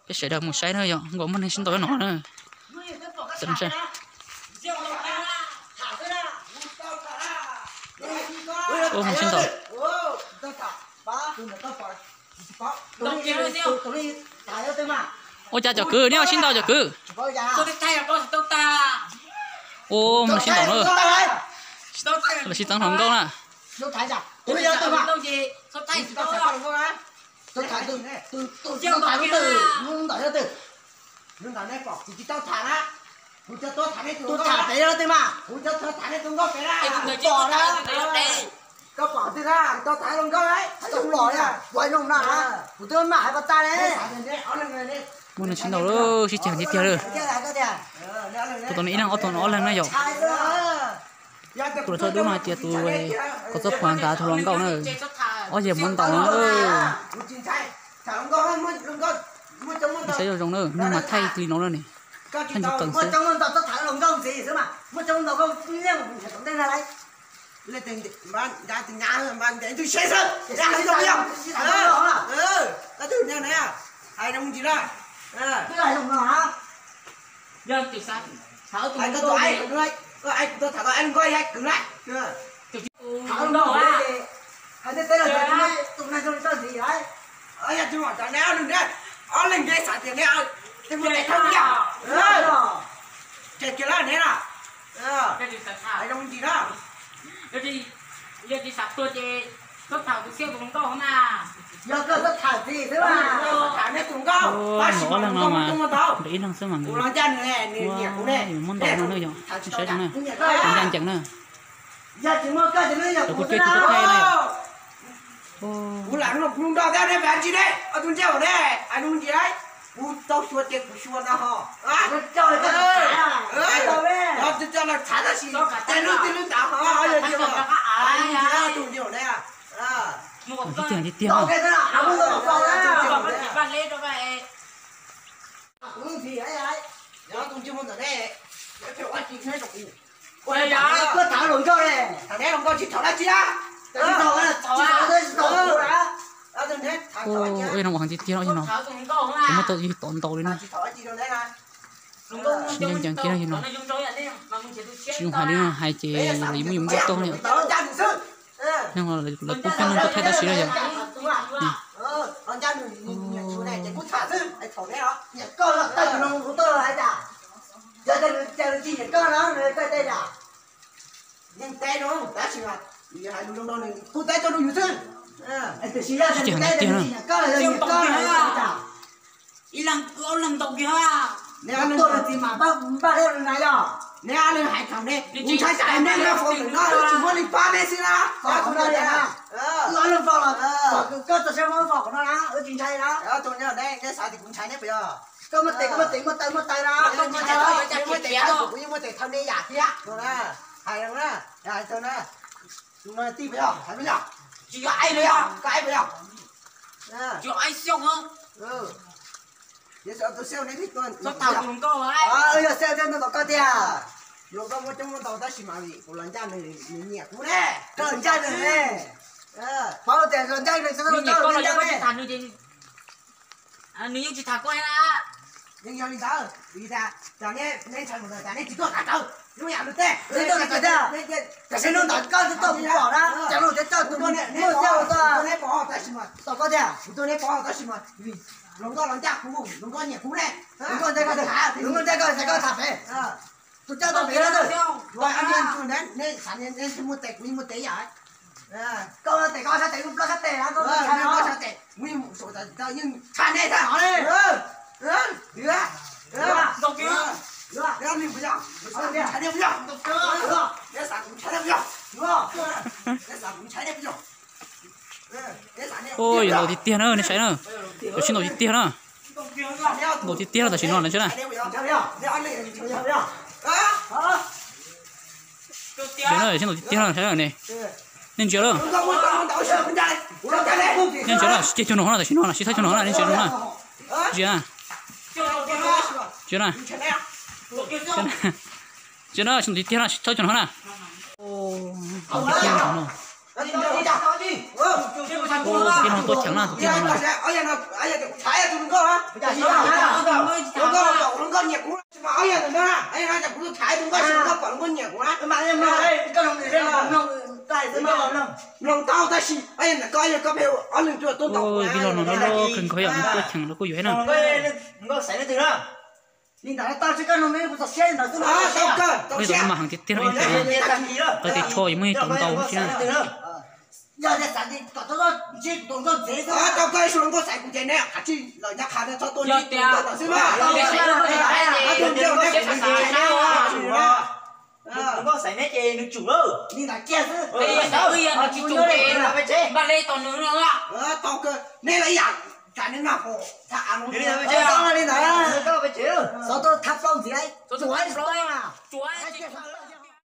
Peb sawv daws mus saib na yom, nkaus muaj neeg sib ntaus no na. Mus sib ntaus. Ua cas cov kwv, nej sib ntaus cov kwv? Ua, mus sib ntaus na. Los sib txeeb hluas nkauj na. Muaj neeg sib ntaus lawm, sib ceg tiag tiag lawm. Tus tod no ib leeg, ob tug no ob leeg na yom. Tus los txog dub no hais tias tus kaus txob phuav ntav tus hluas nkauj na, ob yawg muab ntaus no. Saib zoo zoo na, neeg mas thaij li no na ne, thaij ntsug qees xwb. Ob leeg no mas, ib leeg xwb mas nkawd ua yus muab ntaus no na yom, saib zoo na, ncaj ncees na. Lawv kuj coj tus tuaj thaij na yom. Tiag tiag. Ua no ua heev tiag tiag no no. Kuv muab tau ib tod ntaus li no. Tsis ncaj ncees kiag no no. Tsis zoo hais li no, hais ces lawv yuav muab yus ntaus tuag li. Neeg los lawv kuj coj neeg tuaj thaij tab sis no yom. Sib ceg tiag tiag na. Ib leeg ob leeg ntaus kiag. Neb ob leeg hais thaum ne, kuv ntshai tsam neb nrog faus lawm no tsis muaj leej pab neb xwb na. Wb ob leeg faus los, koj txog siab muab faus qhov no na, wb tsis ntshai na. Neb xav tias kuv ntshai neb puas yog? Koj muaj tes koj muaj tes, muaj taw muaj taw na. Kuv yeej muaj tes thawj neb yam thiab no na. Hais no na, hais tau na. Tus no tij puas yog? Hais puas yog? Tsis yog aib puas yog? Koj aib puas yog? Tsis yog aib xyooj. Yog xyooj thiaj ntau tom koj tiag. Luag koj muaj coob muaj ntau tab sis mas vim kuv los ncaj nws, nws nyiam kuv ne. Koj los ncaj nws ne. Paub tias los ncaj nws, nws nyiam koj los yog koj tsis tham nws ces nws yeej tsis tham koj na. Yeej yog li ntawd, vim tias neb ntshai mus tas neb tsis tuaj tham tawv, lub yam lub teb. Tam sim no ntawm koj twb tuaj kuv pom na, cov lus thiab coj tus muaj coj tuaj, tom koj tiag. Kuv tuaj neb pov tab sis mas vim hluas nkauj los ncaj kuv, hluas nkauj nyiam kuv ne. Hluas nkauj ntshai koj, hluas nkauj ntshai koj, koj tham pem. Tus coj tau pem na. Neb xav neb muaj tes kuv yeej muaj tes yam. Koj tes koj sab tes, koj plab sab tes na, koj tes, kuv yeej mus saum tas yeej tshaj neb tag hov ne. Ua yog ntaus tiag tiag na, nej saib na. Yuav sib ntaus tiag tiag na. Ntaus tiag tiag tam sim no na, saib na. Ntsia na, sib ntaus tiag tiag na, saib na ne. Nej ntsia lawm. Nej ntsia na, sib ceg cuag no na, tam sim no na, sib thawb cuag no na, nej ntsia no na. Ntsia na. Ntsia na. Ntsia na, sib ntaus tiag tiag na, sib thawb cuag no na. Ntaus tiag tiag no. Tij laug tuaj cheem na, tij laug no. Mloog tau tab sis tij laug no loj kawg nkaus yom, nws tuaj cheem los kuj yuav na. Li ntawd tau tsis koj nug me kuv txog siab li ntawd xwb. Ej, tau mas heev tiag tiag li ntawd. Qhov tias tsho yuav muaj ib tug ntau xwb na. Yog tias xav tias kom tau ntsib tus ntxawg ntxeev xwb, tau koj ib su hluas nkauj xaiv kuv ces neb qhov tsis los nyab qhav txhob tuaj ntsib tus ntxawg ntawd xwb mas. Hluas nkauj xaiv neb ces nws tsum lawm. Li ntawd kiag xwb. Npaj le tos nws no. Tau kawg, neb los ib yam tsam neb noj hauv thaj av no. Li ntawd, xov tuaj thab plaub ntxiv, tsuav tsuav.